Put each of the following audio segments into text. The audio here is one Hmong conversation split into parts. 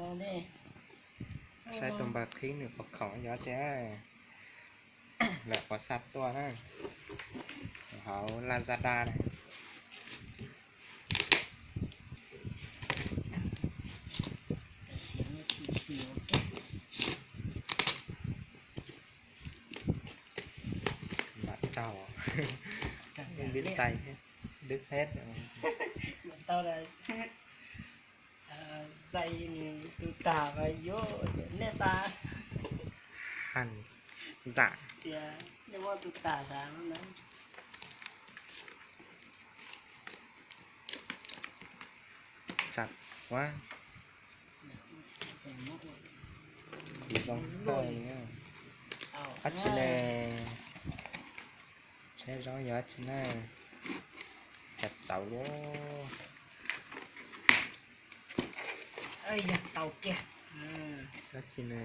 Saib tus npawg qhib nws qhov khoom yog tsi, lawv qhov xa tuaj na, hauv Lazada na. Mam raug, twb xais, twb peb. Tau, zais nws tus tag mas yuav nej xa. Hais zam tias nej muab tus tag sav na. Tsam ua, zoo kawg li. Dab tsi ne? Saib zoo yog dab tsi na? Cas txawv luaj. Yog tau kiag. Dab tsi ne?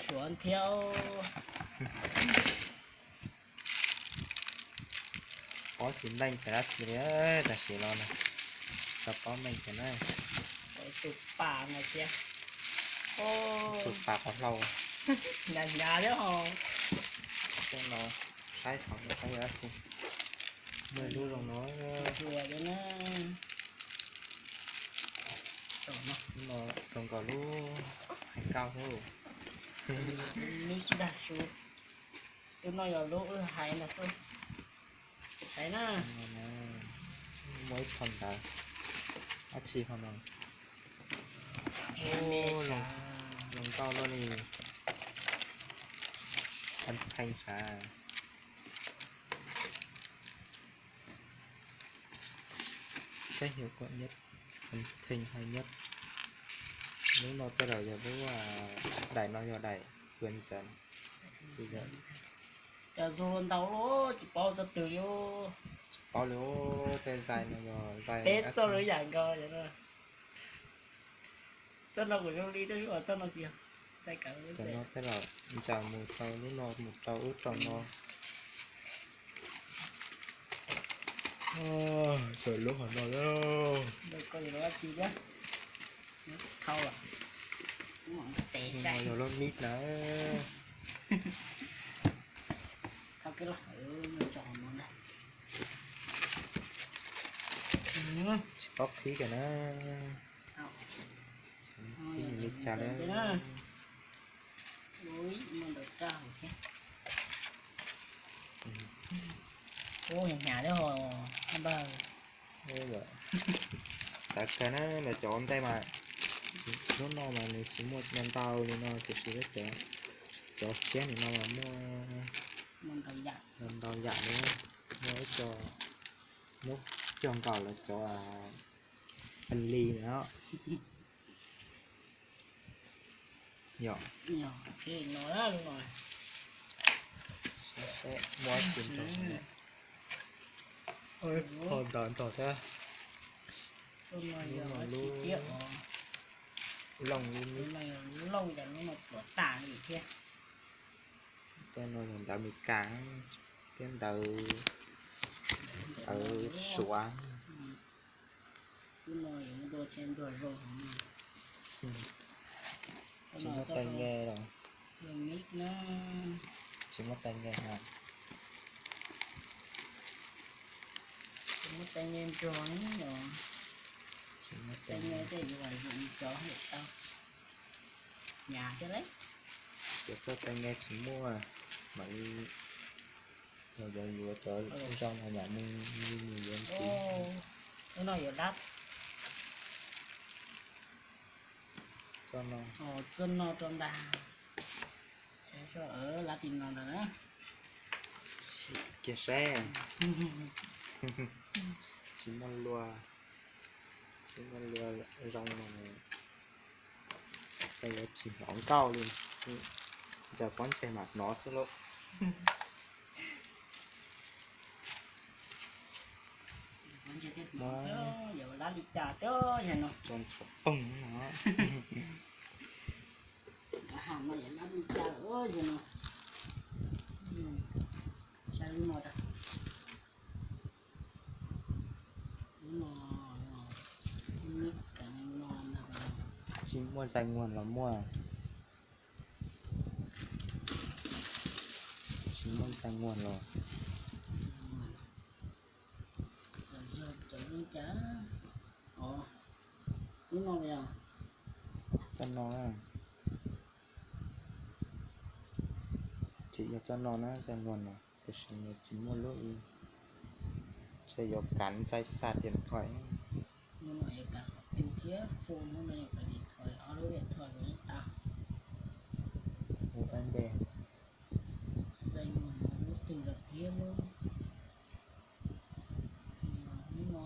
Suav thiab. Paub tsis meej cas dab tsi li, tam sim no na, tsis paub meej cas na. Tus pam no thiab. Tus pam qhov hlau. Hnyav hnyav thiab ho. Tej no saib thaum no saib yog dab tsi. Muaj lub zoo no. No zoo nkaus lub hais nkauj thiab. Mib dag su. Lub no yog lub wb hais ntawd xwb. Hais na. Muaj ib qho ntawd, dab tsi qhov no. Zoo nkauj luaj li. Thanh Thanh hả? Sách hiệu quả nhất, Thanh Thanh hay nhất. Lub no tej zaum yog lub, daim no yog daim quyền dẫn. Cov zoo ntau lub tsis paub txoj twg li. Tsis paub li, tej zais no yog zais peb txoj lub yam nkaus. Txoj no kuv zoo li txoj no tsis yog. Cov no tej zaum ncaws mus tau lub no mus rau ub rau no. Cov lub hov no, yog lub mib na. Tsis paub qhib kiag na. Qhib li cas li. Txawv kawg na, lawv cov ua ntej mas, lub no mas nws tsis muaj ntau li no tiam sis cov tshiab nim no mas muaj ntau yam li, muaj ib co, muab cog nkaus lawv cov pali na. Yog, muab tsis ntau, qhov ntawd ntog thiab. Lub no lub looj, lub no yog lub looj, lub no pluav tas li thiab. Tej no yog ntawv Amelikas thiab ntawv, ntawv Suav. Lub no yuav muaj dua tshiab ntuag zoo. Tsis muaj tai nghe los? Tsis muaj tai nghe hos? Tsis muaj tai nghe nrog os. Tsis muaj tai nghe tej yuav vam zoom cov hauv tau. Hnyav thiab lauj. Yuav txoj tai nghe tsis muaj, mam li yog yuav yuav cov zoo mas mam li mus yuav ntxiv. Lub no yuav dab. Txoj no, txoj no rau ntag. Saib seb, lab tim no ntag na. Kiag saib. Tsis muaj lua, tsis muaj lua zoo mas, ces yuav tsis hnov nkauj li. Ntxawm pob ntseg mam hnov xwb lauj. Ua ntxhov poog no. Lub no, lub no Tsis muaj zais muag los muaj? Tsis muaj zais muag los? Cov zoo cas? Ub no yog txoj no. Tseem yog txoj no na, zais muag no, tiam sis nws tsis muaj lub, ntshe yuav kav zais xa tiam thoim. Hnub no yuav kav qhov twg thiab, phone hnub no yuav kav tiam thoim, ob lub tiam thoim no tau. Ua pab npe. Zais muag no lub twg los thiab lub, hnub no.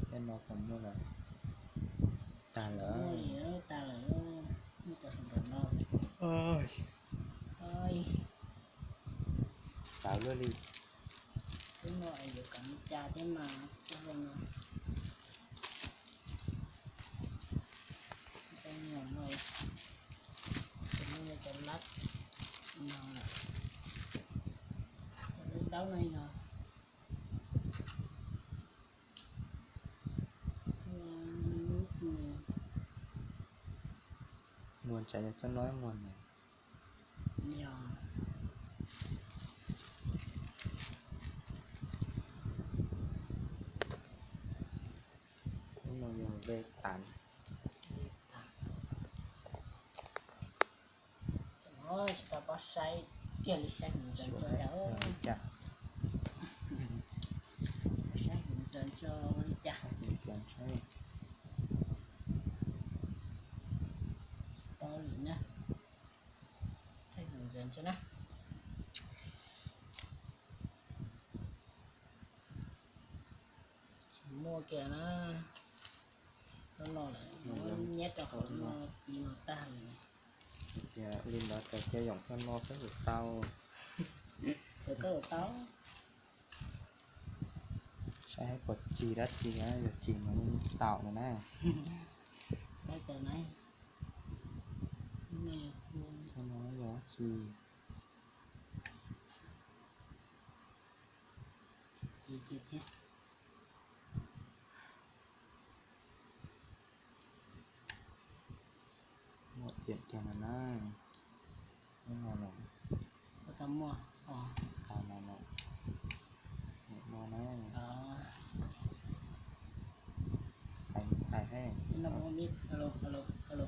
Tej no puas muaj lawm? Tag lawm. Muaj li tag lawm, muaj cov sawv ntawm no. Xav luaj li. Hnub no es yuav kav li cas thiab mas txog no. Zais muag no, cov lab no, cov lub dawb no yog muag, tseem yog txoj no muag no. Yog, hnub no yog ve tas. Tsis tau paub saib kiag li, saib mus ntawd tso. Saib mus ntawd tso li cas. Tsis paub li na. Saib mus ntawd tso na. Tsis muaj kiag na. Lub no lawm, nyiab rau hauv no, ci no tag li. Tias li ntawd ces cia yoom txoj no xwb yuav tau. Ces koj yuav tau. Saib puas ci dab tsi na, yog ci mas yeej taum no na. Saib cas na. Txoj no yog dab tsi? Ci kiag thiab. Muaj tiam kiag no na. Ub no los. Ua tau muaj os. Tau no los. Nim no na. Hais hais he. No muaj mib, alo, alo, alo.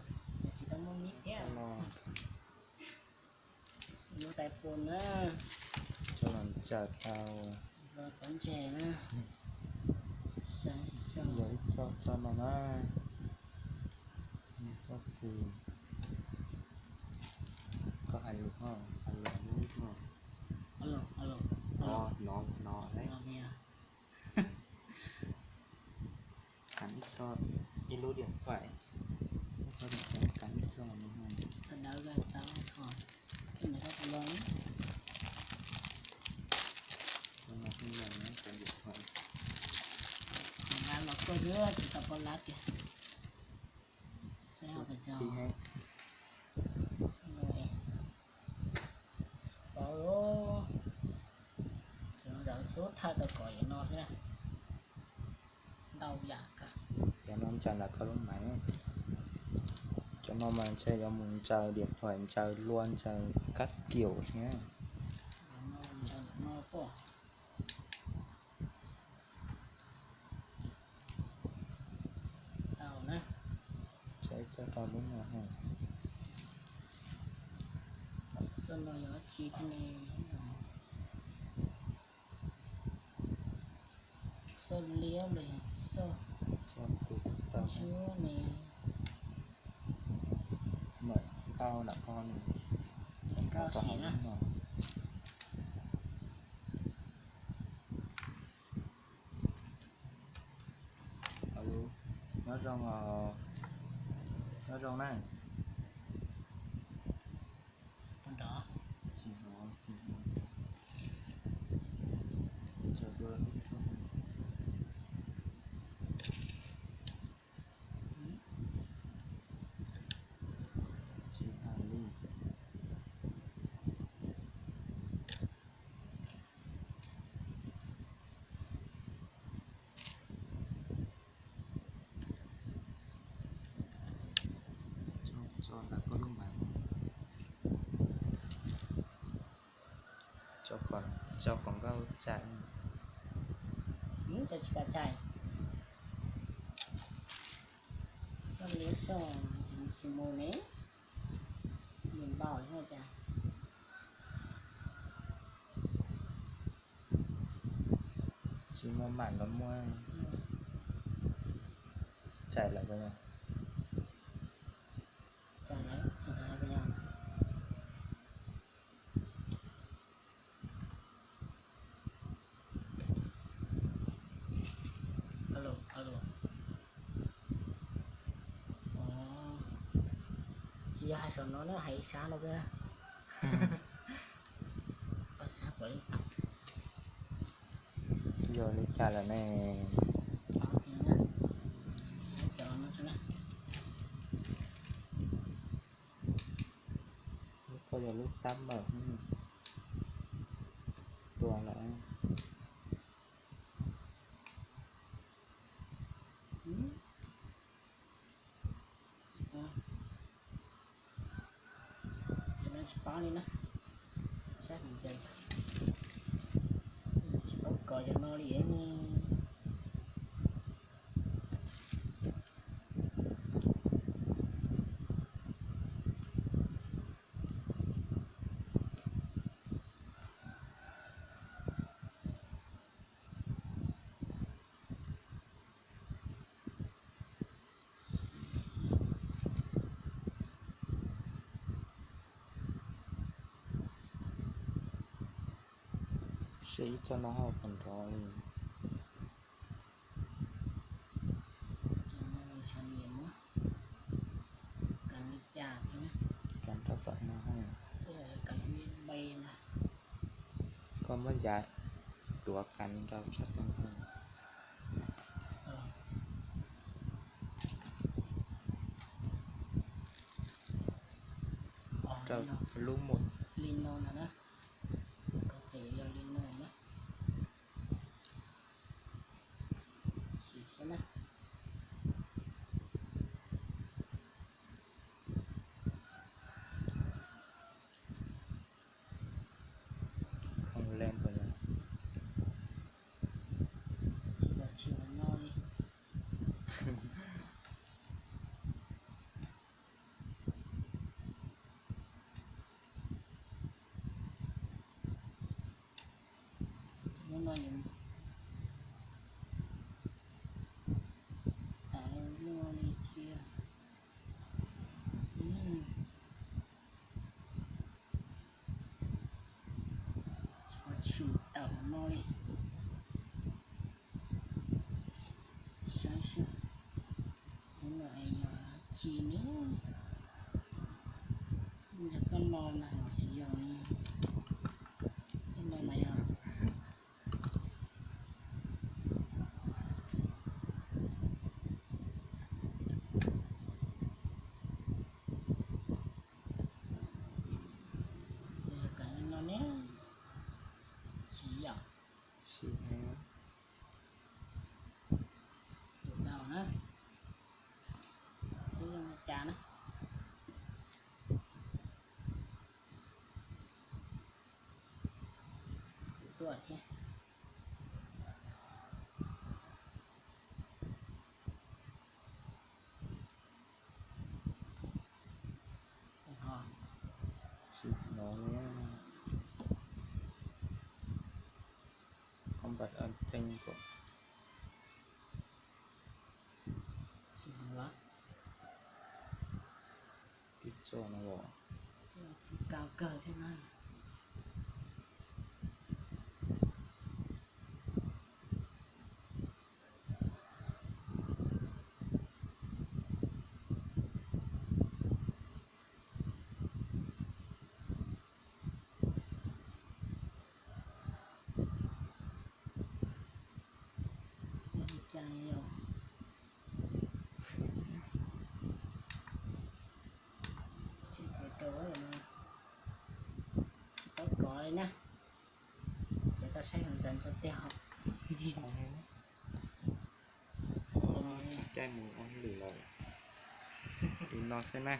Tsis tau muaj mib thiab. Lub xaiv pus na. Tso los ntsaws tau. Los pov ntses na. Saib, yog ib txoj, txoj no na. Txoj pus. Koj hais lus ho, hais lus lub ho. Alo, alo, alo. No, no, no, no. Kav ib txoj, ib lub điện thoại, ib lub điện thoại kav ib txoj no. Tau dawb tau ho, txoj no tau los. Txoj no tau los na, kav điện thoại. Lab los tuaj xwb tsis tau paub lab tiag. Saib ho pes tsawg. Paub, cov no zam xub thawj tau kom yam no xwb na. Ntau yam kawg. Cov no ntsaws ntawm koj lub maiv. Cov no mas ntshe yuav mus ntsaws điện thoại, ntsaws lua, ntsaws kab kium thiab. Ntsaws ntawm no tuaj. Tau na. Saib txoj rau lub no ha. Txoj no yog dab tsi thiab ne? Txoj liab los yog txoj, txoj tus tau ntshiab ne. Mawm nkauj nram ko nws, nkauj sim na. Nyob zoo, nyob zoo na. Tsis hnov, tsis hnov. Tsaws dua ib txoj. Tsis hais li. Tso ntawm koj lub mas. Tso kom nkauj tshaj. Tsis kam tshaj. Txoj li soj tsis mus ne, nws npau thiab cas. Tsis muaj mam los muaj. Tsaim lawm puas yog? Tsaim lawm, tsaim lawm puas yog? Alo, alo. Tsis yog hais saum no na, hais ib sab no xwb. Yog li cas lawm ne? Lub koj yog lub tab mawm, tua lawm. Cov no tsis paub li na, saib tsis paub kov cov no li ne. Saib ib txoj no hauj kom nrov li. Kas rau tom no. Koj muab yav duav kas rau sab tom no. Rau lub mus li no na, có thể là li no na. Sim xwb na. Không lên rồi. Tsis los tsis los no li. Lub no yus tas lub no li thiab. Xov tshwm tawm no li. Saib seb, lub no es yog tsi ne? Yog txoj no na los tsis yog li. Txoj no mas yog, yog kam li no ne. Tsis yog. Tsis yog. Tus daus na, xyov zoo li cas na. Tuaj thiab. Tsis hnov li. Không bật âm thanh của. Tsis hnov lawm. Ib txoj no los. Cao kawg thiab na. Ua li cas yog tsis txiav rau no, tsis paub kov li na. Ces tau saib hauv zaj tso tiag. Caij mus ua hauj lwm lawm. Li no xwb na.